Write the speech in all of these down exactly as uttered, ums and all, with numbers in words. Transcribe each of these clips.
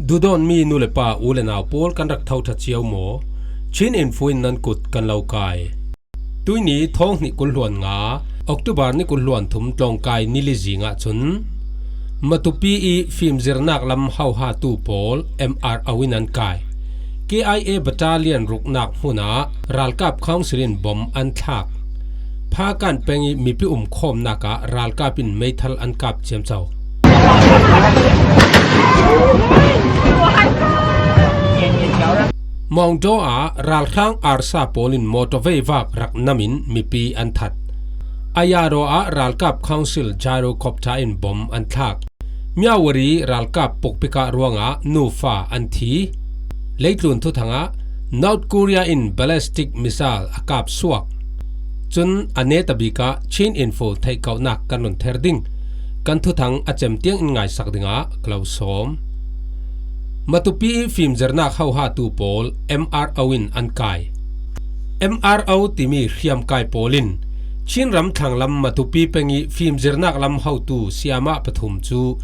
Duhdawtmi nu le pa, u le nau pawl, kan rak tho ṭha cio maw? Chin Info in nan kut kan lo kai. Tuini thawng hnih kul hluan nga, October ni kul hluan thum tlawngkai ni li zingah cun Matupi i fimzirnak lam hohatu pawl M R O in an kai. K I A battalion ruknak hmunah ralkap council in bom an thlak. Phakan peng i mipi umkhawmnak ah ralkap in meithal an kap ciamco. Mawngdaw ah ralhrang arsa pawl in motorvei vak rak nam in mipi an that. Ayadaw ah ralkap council gyrocopter in bom an thlak. Myawaddy ralkap pukpikah ruangah nufa an thi. Leitlun thuthang ah North Korea in ballistic missile a kap suak. Cun a netabik ah Chin Info theihkauhnak kan run ther ding. Kan thuthang a cem tiang in ngaisak dingah ka lo sawm. Matupi i fimzirnak hohatu pawl M R O in an kai. M R O timi hriamkai pawl in Chin ram thlanglam Matupi peng i fimzirnak lam hotu siamah pathum cu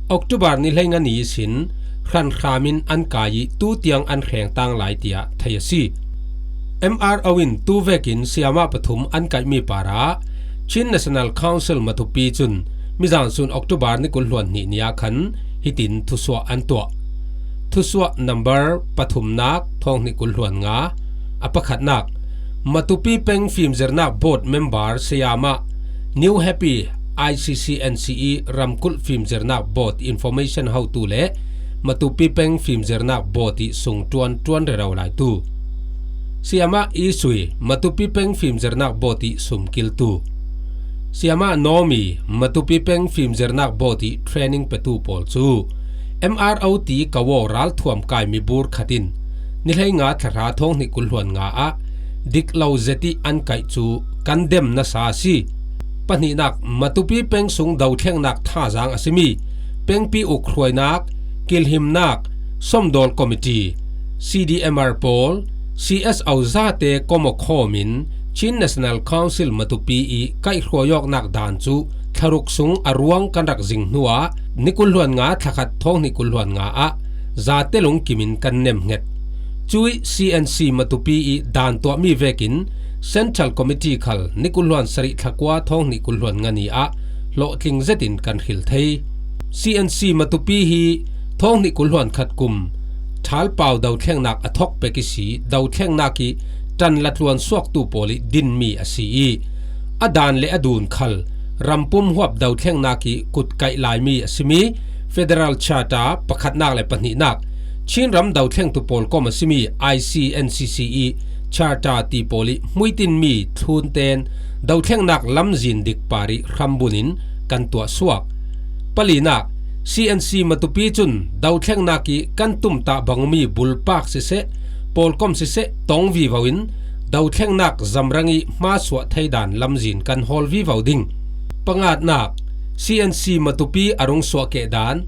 October ni hleinga ni ihsin hranhram in an kai i tu tiang an hreng tang lai tiah thei a si. M R O in tu vekin siamah pathum an kaihmi parah Chin National Council Matupi cun mizan sun October ni kul hluan hnih ni ah khan hitin thusuah an tuah. Thusuah number pathumnak thawng hnih kul hluan nga, a pakhatnak, Matupi peng fimzirnak board member sayamah New Happy I C C N C i ramkulh fimzirnak board information hotu le Matupi peng fimzirnak board i sung ṭuan ṭuan rero laitu. Sayamah Isui Matupi peng fimzirnak board i sumkiltu. Sayamah Naomi Matupi peng fimzirnak board i training petu pawl cu M R O ti kawo ralthuam kai mibur khat in ni hleinga thlahra thawng hnih kul hluan nga ah dik lo zet i an kaih cu kan dem nasa a si. Pahnihnak, Matupi peng sung dothlengnak thazaang a simi pengpi uk hruainak, kilhimnak, sawmdawl committee, C D M R pawl, C S O zate kom a khawm in Chin National Council Matupi i kaihhruai awknak dan cu thlaruk sung a ruang kan rak zing hnuah ni kul hluan nga thlakhat thawng hnih kul hluan nga ah zate lungkim in kan nemhnget. Cuih C N C Matupi i dan tuahmi vekin Central Committee khal ni kul hluan sarih thlakua thawng hnih kul hluan nga ni ah hlawhtling zetin kan hril thei. C N C Matupi hi thawng hnih kul hluan khat kum ṭhalpau dothlengnak a thawk pek ihsi dothlengnak i ṭan latluan suaktu pawl i dinmi a si i a dan le a dun khal rampum huap dothlengnak i kutkaih laimi a simi Federal Charter pakhatnak le pahnihnak, Chin ram dothlengtu pawl kom a simi I C N C C i Charter ti pawl i hmuitinmi thlunten dothlengnak lamzin dik par i hrambun in kan tuah suak. Palinak, C N C Matupi cun dothlengnak i kan tumtah bangmi bulpak siseh, pawlkom siseh tong vivo in dothlengnak zamrang i hmasuah theidan lamzin kan hawl vivo ding. Pangatnak, C N C Matupi a rung suahkeh dan,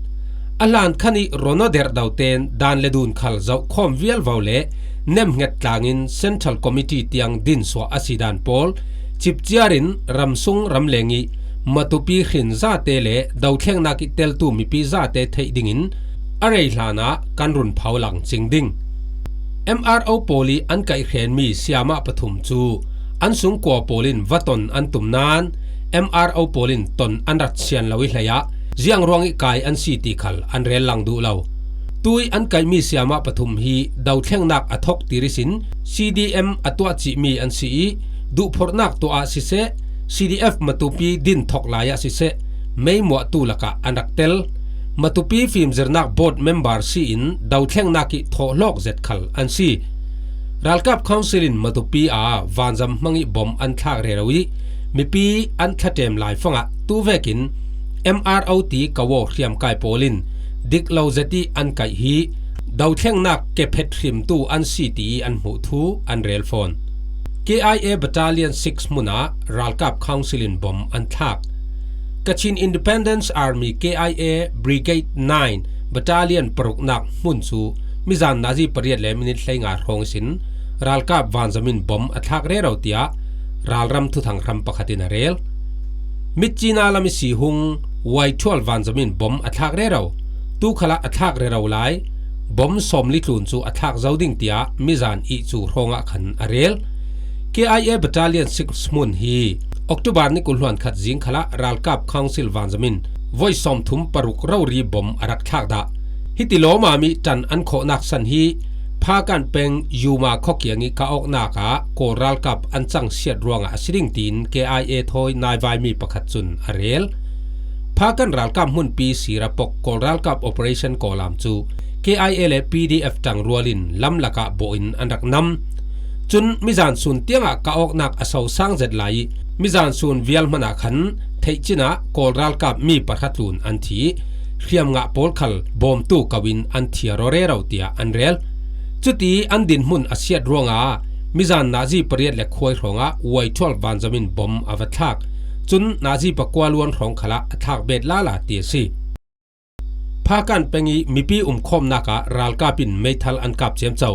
a hlan khan i ronoder doten dan le dun khal zohkhawm vialvo le nemhnget tlangin Central Committee tiang dinsuah a si dan pawl cipciar in ramsung ramleng i Matupi hrin zate le dothlengnak i teltu mipi zate theih dingin a rei hlanah kan run pho lang cing ding. M R O pawl i an kaihhrenmi siamah pathum cu an sungkua pawl in va ton an tum nain M R O pawl in ton an rat sian lo i hleiah ziang ruang i kai an si ti khal an rel lang duh lo. Tui an kaihmi siamah pathum hi dothlengnak a thawktir ihsin C D M a tuah cihmi an si i duhphorhnak tuah ah siseh, C D F Matupi din thawk lai ah siseh, meimuahtu lakah an rak tel. Matupi fimzirnak board member si in dothlengnak i thawhlawk zet khal an si. Ralkap Council in Matupi ah vanzam hmang i bom an thlak rero i mipi an thlaṭem laifangah tu vekin M R O ti kawo hriamkai pawl in dik lo zet i an kaih hi dothlengnak kephet hrimtu an si ti i an hmuh thu an rel fawn. K I A Battalion six hmunah ralkap Council in bom an thlak. Kachin Independence Army, K I A, Brigade nine Battalion paruknak hmun cu mizan nazi pariat le minit hleinga hrawng ihsin ralkap vanzam in bom a thlak rero tiah ralram thuthang hram pakhat in a rel. Mitcina lam i si hung Y twelve vanzam in bom a thlak rero. tu khalah a thlak rero lai bom sawmli tlun cu a thlak zo ding tiah mizan ih cu hrawngah khan a rel. K I A Battalion six hmun hi October ni kul hluan khat zing khalah ralkap Council vanzamin voi sawmthum paruk rori bom a rak thlak dah. Hiti lawmami ṭan an khawhnak san hi Phakan peng Yuma khuakiang ih ka awknak ah Kawl ralkap an cang siat ruangah a si ding tiin K I A thawi naivaimi pakhat cun a rel. Phakan ralkap hmunpi Sirapok Kawl ralkap Operation Kawlam cu K I A le P D F ṭangrual in lamlak ah bawh in an rak nam. Cun mizan sun tiangah ka awknak a so sang zet lai ih mizan sun vial hmanh ah khan theihcin ah Kawl ralkap mi pahra tlun an thi ih hriamngah pawl khal bawmtu ko in an thiar aw rero tiah an rel. Cuti an dinhmun a siat ruangah mizan nazi pariat le khuai hrawngah Y twelve vanzamin bom a va thlak. Cun nazi pakua luan hrawng khalah a thlak bet lala ti a si. Phakan peng ih mipi umkhawmnak ah ralkap in meithal an kap ciamco.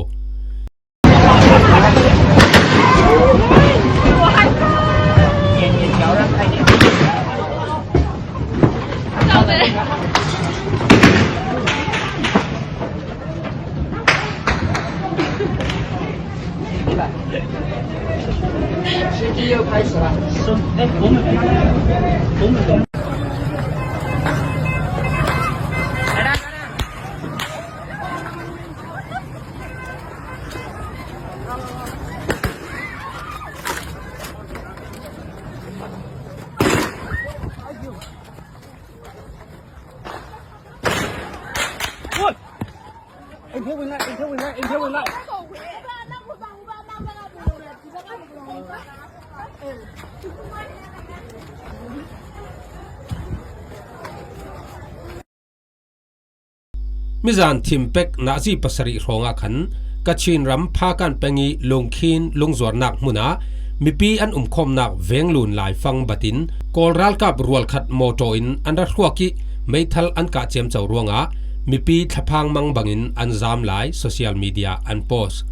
Mizan thim pek nazi pasarih hrawngah khan Kachin ram Phakan peng ih lungkhin lungzuarnak hmunah mipi an umkhawmnak venglun laifang batin Kawl ralkap rualkhat mawtaw in an ra hruak ih meithal an kah ciamco ruangah mipi thlaphang mang bangin an zam lai social media an post.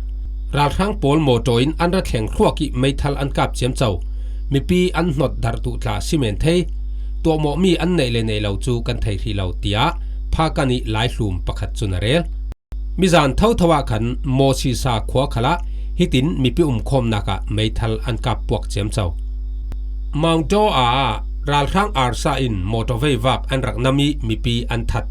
Ralhrang pawl mawtaw in an ra thleng hruak ih meithal an kap ciamco. Mipi an hnot darh duh tla si men thei. Tuahmawhmi an neih le neih lo cu kan thei hrih lo, tiah Phakan ih laihlum pakhat cun a rel. Mizan thotho ah khan Mawsisa khua khalah hitin mipi umkhawmnak ah meithal an kap puak ciamco. Mawngdaw ah ralhrang Arsa in mawtaw veivak an rak nam ih mipi an that.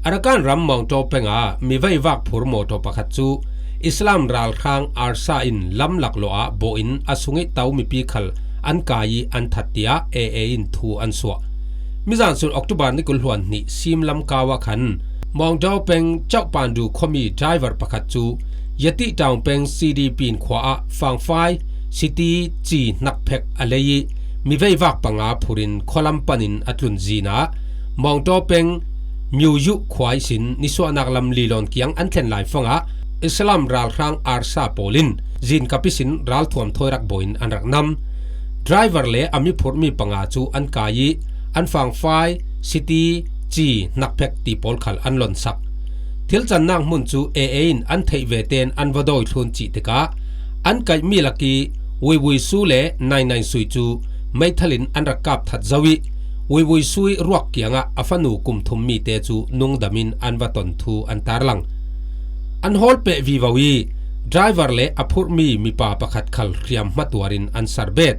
Arakan ram Mawngdaw peng ah mi veivak phur mawtaw pakhat cu Islam ralhrang Arsa in lamlak lawh ah bawh in a sung ih to mipi khal an kai ih an that, tiah A A in thu an suah. Mizan sun October ni kul hluan hnih sim lam kau ah khan Mawngdaw peng Chauhpandu khuami driver pakhat cu Yatih Taung peng C D Pin khua ah fangfai siti ci hnakphek a lei ih mi veivak panga phur in khualam pan in a tlun zin ah Mawngdaw peng Myuyu khua ihsin nisuahnak lam Lilawn kiang an thlen laifang ah Islam ralhrang Arsa pawl in zinkap ihsin ralthuam thawi rak bawh in an rak nam. Driver le a mi phurhmi panga cu an kai ih an fangfai, siti, ci, hnakphek ti pawl khal an lonsak. Thilcannak hmun cu A A in an theih ve tein an va dawi thlun cih tikah an kaihmi lak ih Wuiwui Su le Nainai Sui cu meithal in an rak kap that zo ih Wuiwui Sui ruak kiangah a fanu kum thum mi te cu nungdam in an va ton thu an tarlang. An hawl peh vivo ih driver le a phurhmi mipa pakhat khal hriam hmatuar in an sarbet.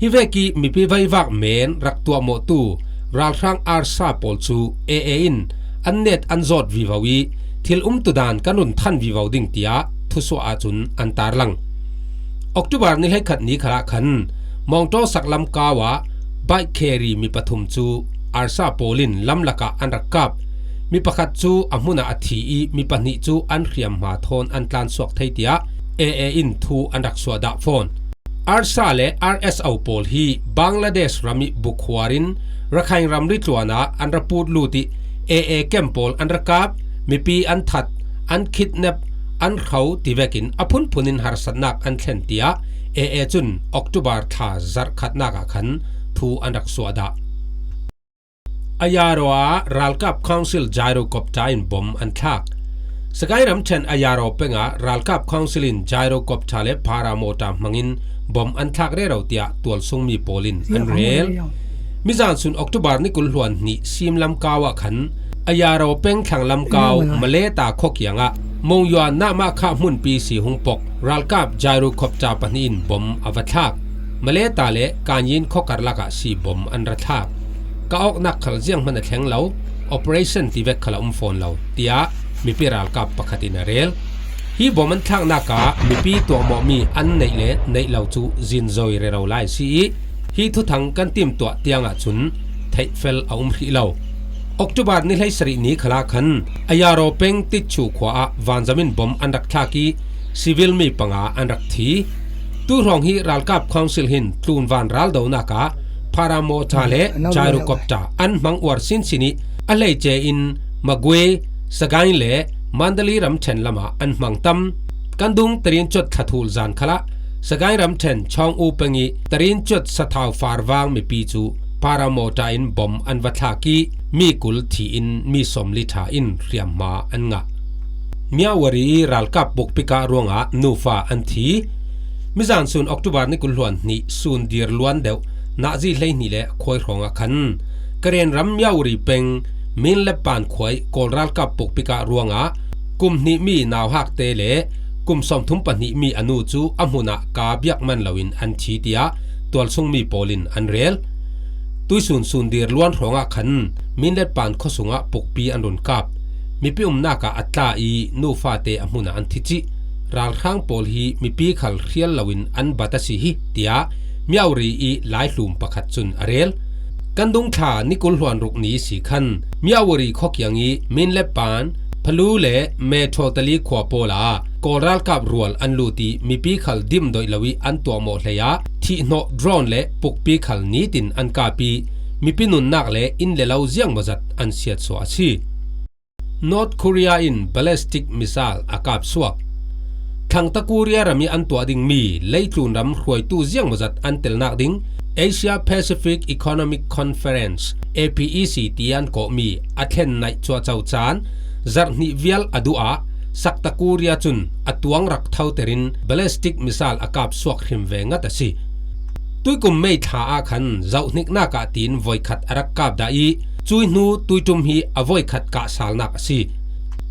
Hi vek ih mipi veivak men rak tuahmawhtu ralhrang Arsa pawl cu A A in an net an zawt vivo ih thil umtudan kan run than vivo ding, tiah thusuah ahcun an tarlang. October ni hleikhat ni khalah khan Mawngdaw saklam kau ah bike carry mi pathum cu Arsa pawl in lamlak ah an rak kap. Mi pakhat cu a hmun ah a thi ih mi pahnih cu an hriamhma thawn an tlansuak thei, tiah A A in thu an rak suah dah fawn. Arsa le R S O pawl hi Bangladesh ram ih bukhuar in Rakhine ramri tluan ah an ra put lut ih A A camp pawl an ra kap, mipi an that, an kidnap, an hro ti vekin a phunphun in harsatnak an thlen, tiah A A cun October thla zarh khatnak ah khan thu an rak suah dah. Ayaro ah ralkap council gyrocopter in bom an thlak. Sagaing ramṭhen Ayaro peng ah ralkap council in gyrocopter le paramotor hmangin bom an thlak rero, tiah tualsungmi pawl in an rel. Mizan sun October ni kul hluan hnih simlam kau ah khan Ayaro peng thlanglam kau Maleta khaw kiangah Mongyua Namakha hmunpi si hung pok ralkap gyrocopter pahnih in bom a va thlak. Maleta le Kanyin khaw karlakah si bom an ra thlak. Ka awknak khal zianghman a thleng lo, operation ti vek khal a um fawn lo, tiah mipi ralkap pakhat in a rel. Hi bom an thlaknak ah mipi tuahmawhmi an neih le neih lo cu zinzoi rero lai a si ih, hi thuthang kan timtuah tiangah cun theihfel a um hrih lo. October ni hleisarih ni khalah khan Ayaro peng Titchu khua ah vanzam in bom an rak thlak ih, civil mi panga an rak thi. Tuhrawng hi ralkap council hin tlunvan raldonak ah paramota le gyrocopter an hmang uar sinsin ih, a hleice in Magwe, Sagaing le Mandalay ramṭhen lamah an hmang tam. Kan dung Tarincuat thla thul zan khalah Sagaing ramṭhen Chawng U peng ih Tarincuat sathau farvang mipi cu paramota in bom an va thlak ih, mi kul thi in mi sawmli ṭha in hriamhma an ngah. Myawaddy ih ralkap pukpikah ruangah nufa an thi. Mizan sun October ni kul hluan hnih sun dir luan deuh, nazi hleihnih le khuai hrawngah khan Karen ram Myawaddy peng Minlepan khuai Kawl ralkap pukpikah ruangah kum hnih mi nauhakte le kum sawmthum pahnih mi a nu cu a hmunah kaa biak man loin an thi, tiah tualsungmi pawl in an rel. Tuisun sun dir luan hrawngah khan Minlepan khuasungah pukpi an run kap. Mipi umnak ah a tla ih nufate a hmunah an thi cih. Ralhrang pawl hi mipi khal hrial loin an bat a si hi, tiah Myawaddy ih laihlum pakhat cun a rel. Kan dungthla ni kul hluan ruk ni si khan Myawaddy khuakiang ih Minlepan, Phalu le Methodali khua pawl ah Kawl ralkap rual an lut ih mipi khal dimdoih lo ih an tuahmawh hlei ah thihhnawh drone le pukpi khal nitin an kap ih mipi nunnak le inn le lo ziangmawzat an siatsuah a si. North Korea in ballistic missile a kapsuak. Thlangta Korea ram ih an tuah dingmi leitlun ram hruaitu ziangmawzat an telnak ding Asia Pacific Economic Conference, A P E C, ti an kawhmi a thlen naih cuahco caan zarh hnih vial a duh ah Sakta Korea cun a tuang rak thoter in ballistic missile a kapsuak hrim ve ngat a si. Tuikum May thla ah khan zohhniknak ah tiin voikhat a rak kap dah ih, cui hnu tuiṭum hi a voikhat kahsalnak a si.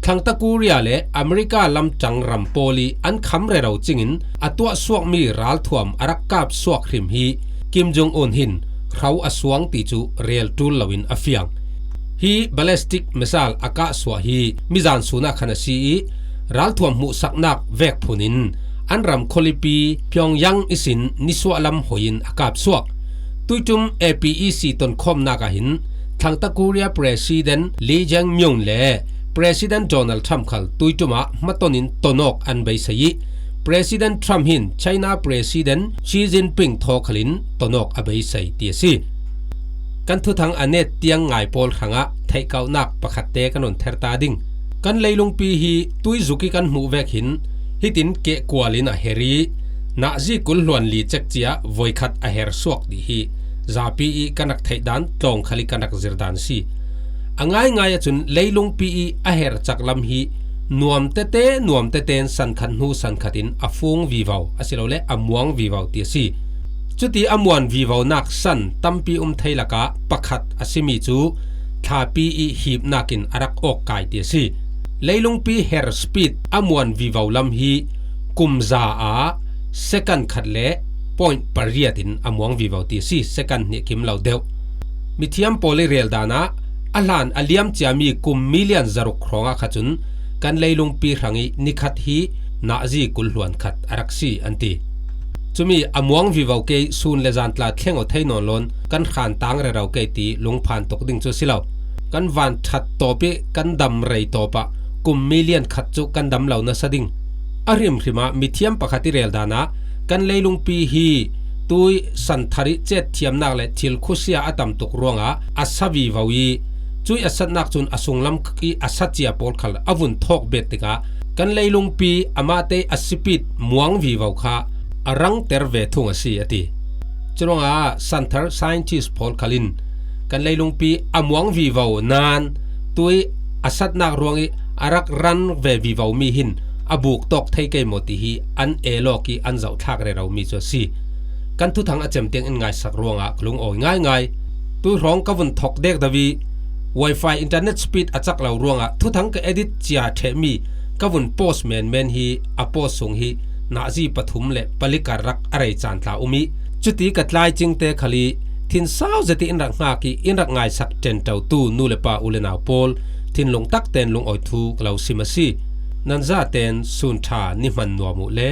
Thlangta Korea le America lamṭang ram pawl ih an kham rero cingin a tuahsuakmi ralthuam a rak kap suak hrim hi Kim Jong Un hin hro a suang ti cu rel ṭul loin a fiang. Hi ballistic missile a kahsuah hi mizan sun ah khan a si ih, ralthuam hmuhsaknak vek phun in an ram khualipi Pyongyang ihsin nisuahlam hoi in a kapsuak. Tuiṭum A P E C tonkhawmnak ah hin Thlangta Korea President Lee Jae-myung le President Donald Trump khal tuiṭum ah hmaton in tonawk an beisei ih, President Trump hin China President Xi Jinping thaw khal in tonawk a beisei ti a si. Kan thuthang a net tiang ngai pawl hrangah theihkauhnak pakhatte kan run ther ta ding. Kan leilungpi hi tuizuk ih kan hmuh vek hin hitin kehkual in a her ih, nazi kul hluan li cek cia voikhat a her suak dih hi zapi ih kan rak theih dan tlawng khal ih kan rak zir dan a si. A ngaingai ahcun leilungpi ih a her cak lam hi nuam tete, nuam tete in sankhat hnu sankhat in a fung vivo asilole a muang vivo ti a si. Cuti a muan vivonak san tampi um thei lakah pakhat a simi cu thlapi ih hipnak in a rak awk kai ti a si. Leilungpi her speed a muan vivo lam hi kum za ah second khat le point pariat in a muang vivo ti a si, second hnih kim lo deuh. Mithiam pawl ih rel dan ah a hlan a liam ciami kum million zaruk hrawngah kha cun kan leilungpi hrang ih nikhat hi nazi kul hluan khat a rak si an ti. Cumi a muang vivo kei sun le zan tla thleng aw thei nawn loin kan hran tang rero kei ti lungphan tuk ding cu a si lo. Kan van ṭhat tawp ih kan dam rei tawp ah kum million khat cu kan dam lo nasa ding. A hrimhrim ah mithiam pakhat ih rel dan ah kan leilungpi hi tui santhar ih cetthiamnak le thil khuasia a tam tuk ruangah a sa vivo ih, cui a satnak cun a sunglam ih a sa cia pawl khal a vun thawk bet tikah kan leilungpi amahte a speed muang vivo kha a rangter ve thung a si, a ti. Curuangah santhar scientist pawl khal in kan leilungpi a muang vivo nain tui a satnak ruangih a rak ran ve vivo mi hin a buk tawk thei kei maw ti hi an el awk ih an zohthlak rero mi cu a si. Kan thuthang a cem tiang in ngaisak ruangah ka lungawi ngaingai. Tuihrawng ka vun thok dekdek ih Wi-Fi internet speed a chak lo ruangah thuthang ka edit cia ṭheh mi ka vun post menmen hi a post sung hi nahzi pathum le pali kar rak a rei caan tla um ih, cuti ka tlai cingte khal ih thinsau zet ih in rak hngak ih in rak ngaisak ṭenṭotu nu le pa u le nau pawl, thinlung takten lungawi thu ka lo sim a si. Nan zaten sun ṭha ni hman nuam uh le.